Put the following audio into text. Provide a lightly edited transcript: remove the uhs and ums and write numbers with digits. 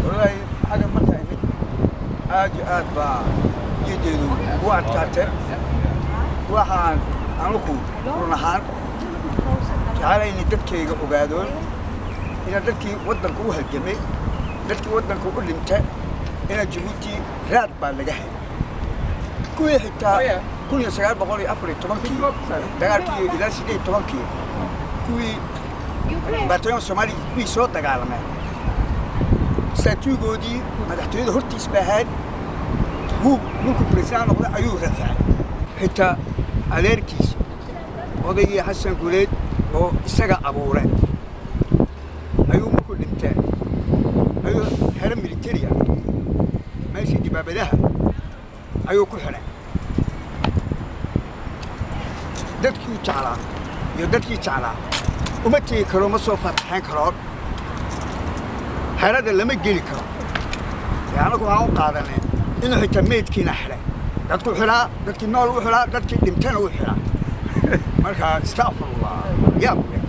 Wallaahi, xagga marka imid, aad iyo aad baa niyadeedu u adkaatee. Waxaan anuku run ahaan jecelaynay dadkayga ogaadoon inaa dadkii waddanka u halgamay, dadkii waddanka u dhintay, inaa Jabuuti raad baa laga helay. Kuwii xitaa 1914-kii dagaalkii ilaa 18-kii, kuwii batayon Soomaaliya, kuwii soo dagaalamay, statue-goodii madaxtooyada hortiis ba ahayd. Wuu markuu president noqday ayuu rafacay. Xitaa adeerkiis, odaygii Xasan Guleed oo isaga abuuray, ayuu markuu dhintee ayuu xero militariya meeshii dibaabadaha ayuu ku xidhay. Dadkii jeclaa iyo dadkii jeclaa uma tegi karo, ma soo faataxayn karoon, xerada lama geli karo. Dee anagu waxaan u qaadanay inuu xitaa meydkiina xidhay, dadku xidhaa, dadkii nool u xidhaa, dadkii dhintana u xidhaa. Marka astaqfirullah, yaab wey.